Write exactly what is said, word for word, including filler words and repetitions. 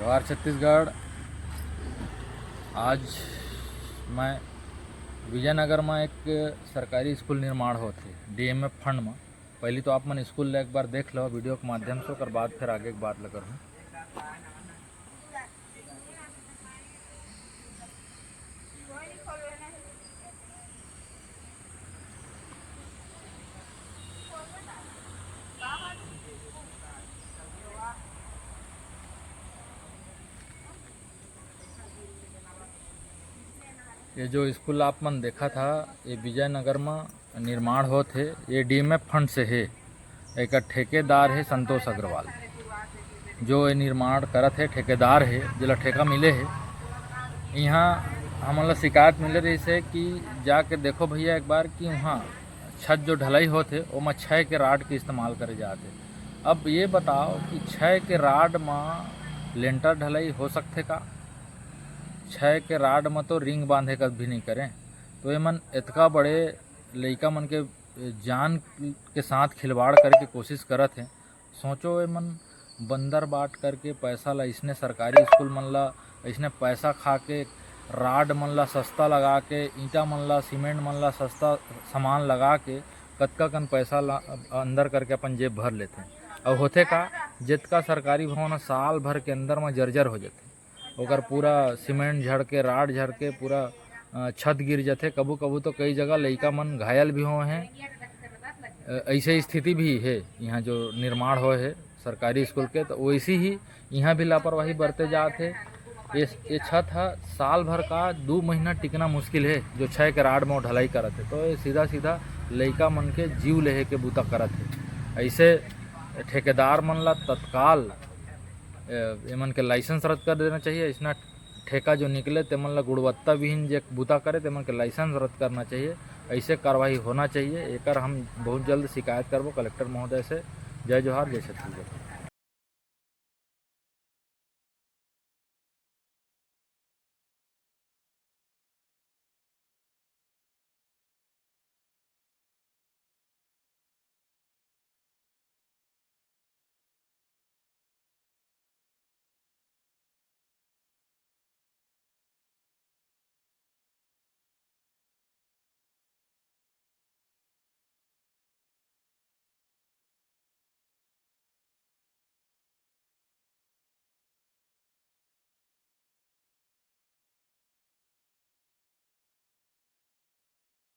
जोहार छत्तीसगढ़। आज मैं विजयनगर में एक सरकारी स्कूल निर्माण होत हे डीएमएफ फंड में। पहली तो आप मन स्कूल ला एक बार देख लो वीडियो के माध्यम से, ओकर बाद फिर आगे के बात ला करहूँ। ये जो स्कूल आप मन देखत हा, ये विजयनगर में निर्माण होत हे, ये डीएमएफ फंड से हे। एकर ठेकेदार हे संतोष अग्रवाल, जो ये निर्माण करत हे, ठेकेदार हे, जेला ठेका मिले हे। इहाँ हमन ला शिकायत मिले रहिस हे कि जाके देखो भैया एक बार कि उहाँ छत जो ढलाई होत हे, ओमा छय के राड के इस्तेमाल करे जात हे। अब ये बताओ कि छय के राड म लेंटर ढलाई हो सकथे का? छय के राड म तो रिंग बांधे कभी नहीं करें, तो एमन इतका बड़े लइका मन के जान के साथ खिलवाड़ करे के कोशिश करत हे। सोचो, एमन बंदर बाट करके पैसा ला, इसने सरकारी स्कूल मन ला, इसने पैसा खा के, राड मन ला सस्ता लगा के, ईंटा मन ला, सीमेंट मन ला, सस्ता सामान लगा के कतका कन पैसा ला अंदर करके अपन जेब भर लेथे। अउ होथे का, जितका सरकारी भवन ह साल भर के अंदर म जर्जर हो जाथे, ओकर पूरा सीमेंट झड़ के, राड झड़ के पूरा, अ, छत गिर जाथे। कभू कभू तो कई जगह लइका मन घायल भी होए हैं। अ, ऐसे स्थिति भी हे, यहाँ जो निर्माण होए हे सरकारी स्कूल के, तो वैसी ही यहाँ भी लापरवाही बरते जात हे। ये, ये छत ह साल भर का दू महीना टिकना मुश्किल हे, जो छय के राड में ढलाई करत हे। तो ये सीधा सीधा लइका मन के जीव लेहे के बूता करत हे। ऐसे ठेकेदार मन ला तत्काल, ए, एमन के लाइसेंस रद्द कर देना चाहिए। ऐसना ठेका जो निकले, तेमन ला गुणवत्ता विहीन जे बूता करे, तेमन के लाइसेंस रद्द करना चाहिए। ऐसे कार्रवाई होना चाहिए। एकर हम बहुत जल्द शिकायत करबो कलेक्टर महोदय से। जय जोहार, जय छत्तीसगढ़।